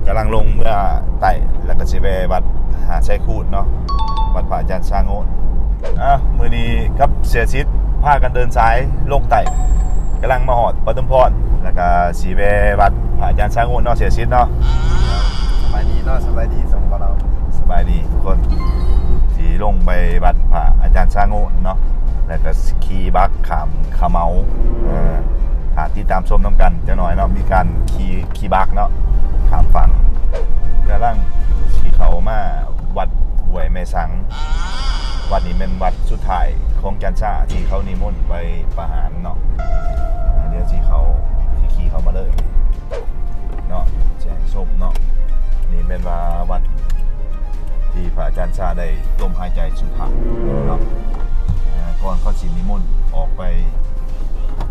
ກຳລັງລົງເມືອໃຕ້ ແລ້ວກໍຊິແວ່ວັດຫາດຊາຍຄູນເນາະ ວັດພະອາຈານຊາໂງດ. ອ່ະ ມື້ນີ້ກັບເສຍສິດພາກັນເດີນສາຍລົງໃຕ້ ກຳລັງມາຮອດປະທຸມພອນ ແລ້ວກໍຊິແວ່ວັດພະອາຈານຊາໂງດເນາະ ເສຍສິດເນາະ. ສະບາຍດີເນາະ ສະບາຍດີສອງປະລາວ ສະບາຍດີທຸກຄົນ. ຊິລົງໄປວັດພະອາຈານຊາໂງດເນາະ ແລ້ວກໍຂີ່ບັກຂ້າມຂະເໝົາ. ເອີ ຖ້າຕິດຕາມຊົມນຳກັນຈັກໜ່ອຍເນາະ ມີການຂີ່ ຂີ່ບັກເນາະ ຂ້າມຝັ່ງ. ກຳລັງຊິເຂົ້າມາວັດຫ້ວຍແມ່ສັງ. ວັດນີ້ແມ່ນວັດສຸດທ້າຍຂອງຈັນຊາທີ່ເຂົານິມົນໄປປະຫານເນາະ. ດຽວຊິເຂົ້າ ຊິຂີ່ເຂົ້າມາເລີຍເນາະ ຊິໃຫ້ຊົມເນາະ. ນີ້ແມ່ນວ່າວັດ ທີ່ພະອາຈານຊາໄດ້ລົມຫາຍໃຈສຸດທ້າຍເນາະ ອ່າ ກ່ອນເຂົາຊິນິມົນອອກໄປ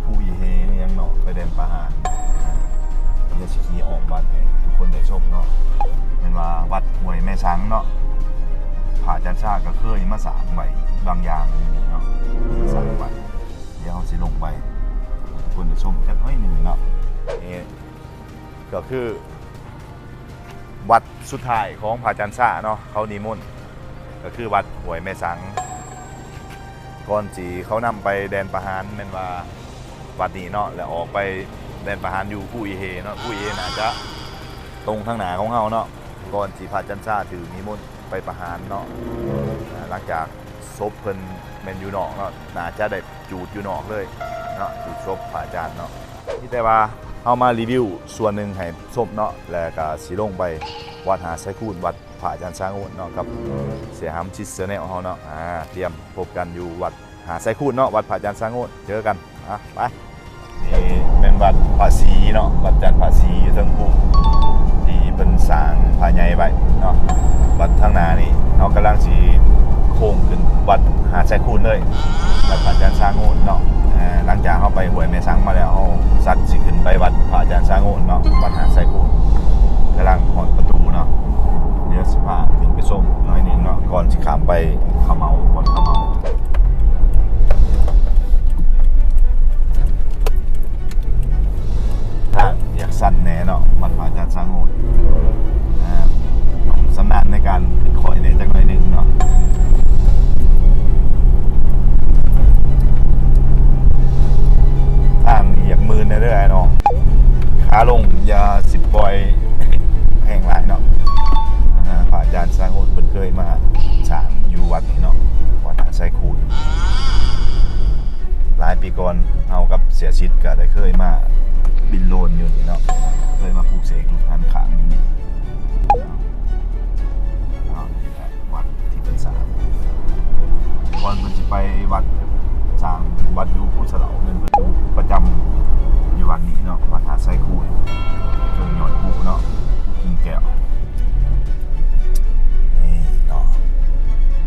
ພູອີເຮຫຍັງເນາະ ໄປແດນປະຫານ. ດຽວຊິຂີ່ອ້ອມວັດໃຫ້ທຸກຄົນໄດ້ຊົມເນາະ. ແມ່ນວ່າວັດຫ້ວຍແມ່ສັງເນາະ ພະອາຈານຊາກໍເຄີຍມາສ້າງໄວ້ບາງຢ່າງຢູ່ນີ້ເນາະ ສ້າງໄວ້. ດຽວເຮົາຊິລົງໄປໃຫ້ທຸກຄົນໄດ້ຊົມຈັກໜ້ອຍໜຶ່ງເນາະ. ນີ້ກໍຄື ວັດສຸດທ້າຍຂອງພະອາຈານຊາເນາະ ເຂົານິມົນ ກໍຄືວັດຫ້ວຍແມ່ສັງ. ກ່ອນທີ່ເຂົານຳໄປແດນປະຫານ ແມ່ນວ່າວັດນີ້ເນາະ ແລ້ວອອກໄປແດນປະຫານຢູ່ພູອີເຮເນາະ. ພູອີເຮໜ້າຈະຕົງທາງໜ້າຂອງເຮົາເນາະ ກ່ອນທີ່ພະອາຈານຊາຖືກນິມົນໄປປະຫານເນາະ. ອ່າ ຫຼັງຈາກສົບເພິ່ນແມ່ນຢູ່ນອກເນາະ ໜ້າຈະໄດ້ຈູດຢູ່ນອກເລີຍເນາະ ຈູດສົບພະອາຈານເນາະ. ມີແຕ່ວ່າເຮົາມາຣີວິວສ່ວນໜຶ່ງໃຫ້ຊົມເນາະ ແລ້ວກະຊິລົງໄປວັດຫາດຊາຍຄູນ ວັດພະອາຈານຊາໂງດເນາະ ກັບເສຍຫຳຊິດແຊນແນວເຮົາເນາະ. ອ່າ ຕຽມພົບກັນຢູ່ວັດຫາດຊາຍຄູນເນາະ ວັດພະອາຈານຊາໂງດ ເຈີກັນ. ອ່ະ ໄປ. ນີ້ແມ່ນວັດພະສີເນາະ ວັດຈັນພະສີຢູ່ເທິງພູ ທີ່ເພິ່ນສ້າງພະໃຫຍ່ໄວ້ເນາະ. ວັດທາງໜ້ານີ້ ເຮົາກຳລັງຊິໂຄ້ງຂຶ້ນວັດຫາດຊາຍຄູນເລີຍ ວັດພະອາຈານຊາໂງດເນາະ. ເອີ ຫຼັງຈາກເຮົາໄປຫ້ວຍແມ່ສັງມາແລ້ວ ເຮົາສັດຊິຂຶ້ນໄປວັດພະອາຈານຊາໂງດເນາະ ວັດຫາດຊາຍຄູນ. ກຳລັງຮອດປະຕູເນາະ ດຽວຊິພາຂຶ້ນໄປຊົມໜ້ອຍໜຶ່ງເນາະ ກ່ອນຊິຂ້າມໄປຂະເໝົາ ວັດຂະເໝົາ. ທາງຢາກສັ້ນແດ່ເນາະ ວັດພະອາຈານຊາໂງດ. ອ່າ ຕ້ອງຊຳນານໃນການຂຶ້ນຂ້ອຍແດ່ຈັກໜ້ອຍໜຶ່ງເນາະ. ທາງນີ້ຢາກມື່ນແດ່ເດີອ້າຍນ້ອງ ຂາລົງຢ່າຊິປ່ອຍແຮງຫຼາຍເນາະ. ອ່າ ພະອາຈານຊາໂງດເພິ່ນເຄີຍມາສ້າງຢູ່ວັດນີ້ເນາະ ວັດຫາດຊາຍຄູນ. ຫຼາຍປີກ່ອນ ເຮົາກັບເສຍສິດກໍໄດ້ເຄີຍມາບິນໂລນຢູ່ນີ້ເນາະ ເຄີຍມາປູກເສກຮູບຂັນຂ້າງຢູ່ນີ້ເນາະ. ອ່າ ວັດທີ່ເພິ່ນສ້າງ ກ່ອນເພິ່ນຊິໄປວັດ ສ້າງວັດຢູ່ພູສະເຫຼົານັ້ນ ເພິ່ນຢູ່ປະຈຳຢູ່ວັດນີ້ເນາະ ວັດຫາດຊາຍຄູນ ເທິງຍອດພູເນາະ ພູກິ່ງແກ້ວ. ນີ້ເນາະ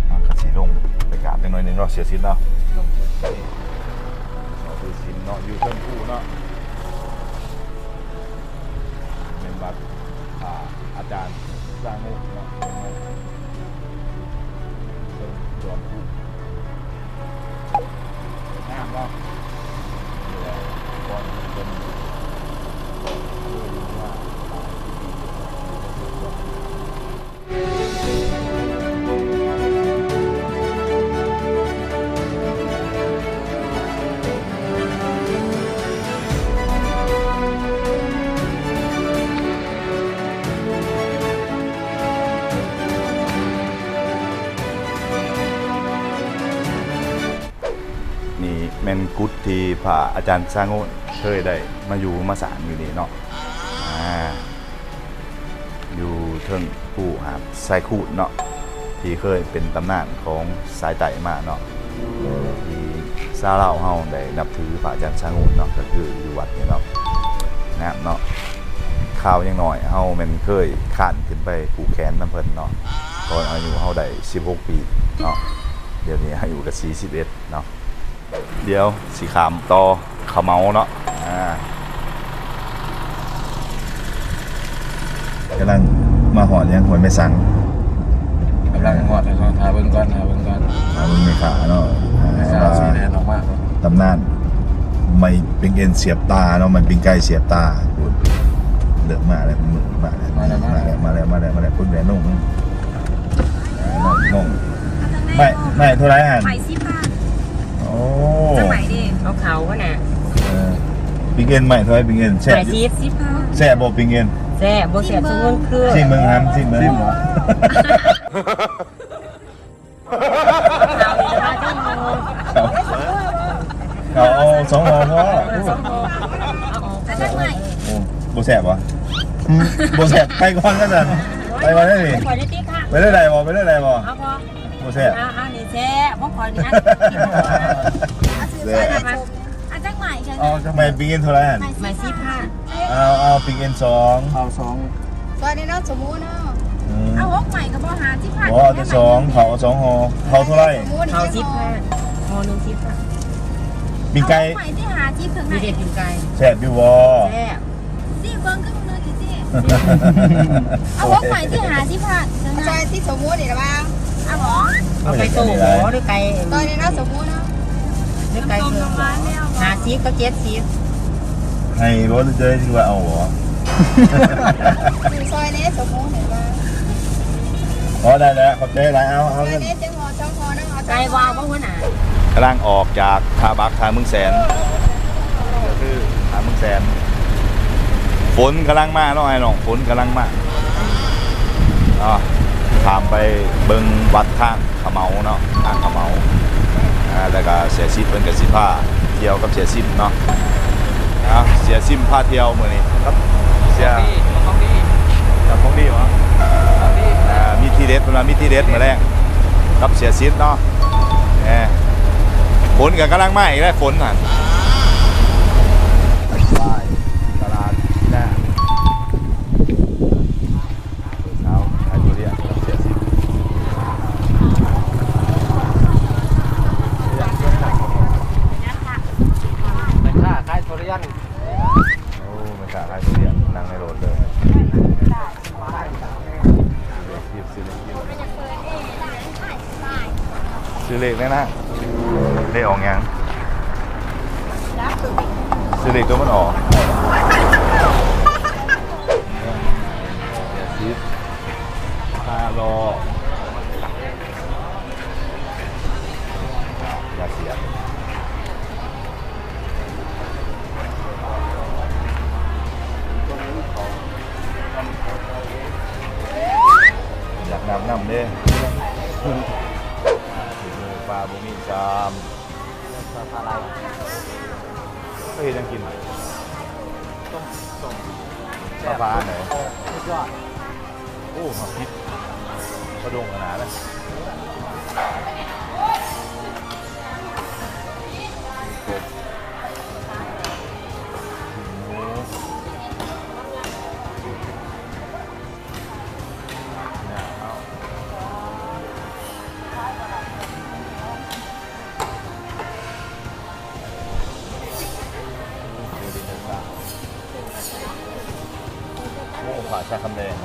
ມັນກໍຊິລົງໄປກາບຈັກໜ້ອຍໜຶ່ງເນາະ ເສຍສິດເນາະ. ນີ້ ເສົາຖືສິນເນາະ ຢູ່ເທິງພູເນາະ ແມ່ນວັດພະອາຈານຊາໂງດເນາະ ເທິງຈອມພູ ງາມເນາະ. ນີ້ແຫຼະ ກ່ອນເພິ່ນເຄີຍຢູ່ເມືອຫຼາຍສິບປີ ນີ້ແມ່ນກຸດທີ່ພະອາຈານຊາໂງດເຄີຍໄດ້ມາຢູ່ມາສານຢູ່ນີ້ເນາະ. ອ່າ ຢູ່ເທິງພູຫາດຊາຍຄູນເນາະ ທີ່ເຄີຍເປັນຕຳນານຂອງສາຍໃຕ້ມາເນາະ ທີ່ຊາວລາວເຮົາໄດ້ນັບຖືພະອາຈານຊາໂງດເນາະ ກໍຄືຢູ່ວັດນີ້ເນາະ. ງາມເນາະ ຄາວຍັງນ້ອຍເຮົາແມ່ນເຄີຍຄານຂຶ້ນໄປຜູກແຂນນຳເພິ່ນເນາະ ຕອນອາຍຸເຮົາໄດ້ສິບຫົກປີເນາະ ດຽວນີ້ອາຍຸກໍສີ່ສິບເອັດເນາະ. ດຽວຊິຂ້າມຕໍ່ຂະເໝົາເນາະ. ອ່າ ກຳລັງມາຮອດຫຍັງ ຫ້ວຍແມ່ສັງ ກຳລັງຮອດ ຖ້າເບິ່ງກ່ອນ ຖ້າເບິ່ງກ່ອນ ຖ້າເບິ່ງແມ່ຄ້າເນາະ. ອ່າ ແມ່ຄ້າຊິແລ່ນອອກມາ ຕຳນານໄມ້ເປັງເອັນສຽບຕາເນາະ ໄມ້ປີງໄກ່ສຽບຕາພຸ້ນ. ມາແລ້ວ ມາແລ້ວ ມາແລ້ວ ມາແລ້ວ ມາແລ້ວ ມາແລ້ວ ຄົນແບນນົງ ອ່າ ນ້ອງ ນ້ອງ ໄມ້ ໄມ້ເທົ່າໃດຫັ້ນ? ໄມ້ສິບພັນ. ໂອ້ ຈັ່ງໃດເດ້? ເອົາເຂົ້າຫັ້ນນະ. ເອີ ປິງເອັນໄມ້ເທົ່າໃດ? ປິງເອັນແຊບຢູ່ ໄມ້ສິບ ສິບພັນ. ແຊບບໍ່ປິງເອັນ? ແຊບ ບໍ່ແຊບ ຊິມເບິ່ງ ຊິມເບິ່ງຫັ້ນ ຊິມເບິ່ງ. ເອົາ ເອົາສອງຫໍ່ພໍ. ເອີ ສອງຫໍ່ ເອົາອອກ. ໂອ້ ບໍ່ແຊບຫວາ? ບໍ່ແຊບ ໄປກ່ອນຊັ້ນ. ໄປກ່ອນເດ້ນີ້. ໄປໄດ້ຕິ ໄປໄດ້ບໍ່? ໄປໄດ້ບໍ່? ເອົາບໍ່? ບໍ່ແຊບ. ອ່າ ອັນນີ້ແຊບ ຂອງຂ້ອຍນີ້ ອັນນີ້ກິນ. ແຊບ. ອັນຈັກໄມ້ ເອົາຈັກໄມ້? ປິງເອັນເທົ່າໃດຫັ້ນ? ໄມ້ສິບພັນ. ເອົາ ເອົາປິງເອັນສອງ. ເອົາສອງ ຊອຍແດ່ເນາະ ສົມມຸດເນາະ. ອືມ ເອົາຫົກໄມ້ກໍບໍ່ ຫ້າສິບພັນ. ບໍ່ ເອົາແຕ່ສອງ ເຂົ້າເອົາສອງຫໍ່. ເຂົ້າເທົ່າໃດ? ເຂົ້າສິບພັນ. ຫໍ່ໜຶ່ງສິບພັນ. ປີ້ງໄກ່ ເອົາຫົກໄມ້ທີ່ຫ້າສິບ ເຖິງໄດ້. ມີແຕ່ປີ້ງໄກ່. ແຊບຢູ່ບໍ່? ແຊບ. ຊິເບິ່ງຄືມື້ນີ້ຊິ ເອົາຫົກໄມ້ທີ່ຫ້າສິບພັນ ເອົາຊອຍທີ່ສົມມຸດນີ້ລະວ່າ ເອົາບໍ່? ເອົາໄກ່ໂຕບໍ່ ຫຼືໄກ່ ຕອນນີ້ເນາະ ສົມມຸດເນາະ ຫຼືໄກ່ເກີນ ຫ້າສິບກັບເຈັດສິບ ໃຫ້ບໍ່ ຫຼືຈະໄດ້ ຫຼືວ່າເອົາບໍ່? ຊື້ຊອຍແດ່ ສົມມຸດນີ້ວ່າ. ອໍ ໄດ້ແລ້ວ ຂອບໃຈຫຼາຍ. ເອົາ ເອົາເງິນ ຊອຍແດ່ ຈັ່ງຫໍ່ສອງຫໍ່ເນາະ. ໄກ່ວ່າບໍ່ຫົວໜ້າ? ກຳລັງອອກຈາກທ່າບັກ ທ່າເມືອງແສນ ກໍຄືທ່າເມືອງແສນ. ຝົນກຳລັງມາເນາະ ອ້າຍນ້ອງ ຝົນກຳລັງມາເນາະ. ຂ້າມໄປເບິ່ງວັດທາງຂະເໝົາເນາະ ທາງຂະເໝົາ. ອ່າ ແລ້ວກໍເສຍສິດເພິ່ນກໍຊິພາທ່ຽວກັບເສຍສິດເນາະ. ເອົາ ເສຍສິດພາທ່ຽວມື້ນີ້ ກັບເສຍ ຂອງດີ ຂອງດີ ຂອງດີບໍ? ຂອງດີ. ອ່າ ມີທີເດັດ ເພິ່ນວ່າມີທີເດັດມື້ແລງ ກັບເສຍສິດເນາະ. ແໝ ຝົນກໍກຳລັງມາອີກແລ້ວ ຝົນຫັ້ນ. ຕະຫຼາດທີ່ໜ້າ ສາວຂາຍທຸລຽນກັບເສຍສິດ. ແມ່ຄ້າຂາຍທຸລຽນ. ໂອ້ ແມ່ຄ້າຂາຍທຸລຽນ ນັ່ງໃນລົດເລີຍ. ຊື້ເລກແດ່ນາງ. ເລກອອກຫຍັງ? ຊື້ເລກຕົວມັນອອກ. ເຈັດສິບ ຫ້າຮ້ອຍ. ຢ່າເສຍ. ຢາກນຳນຳເດ້. ປາບໍ່ມີຊ້ຳ. ປາປາໄຫຼ. ເຮັດຫຍັງກິນ? ຕົ້ມ ຕົ້ມ ປາປາອັນໃດ? ສຸດຍອດ. ໂອ້ ໝາກພິກ ປາດົງຂະໜາດນະ. ໂອ້ ຜ້າຊາຄຳແດງ.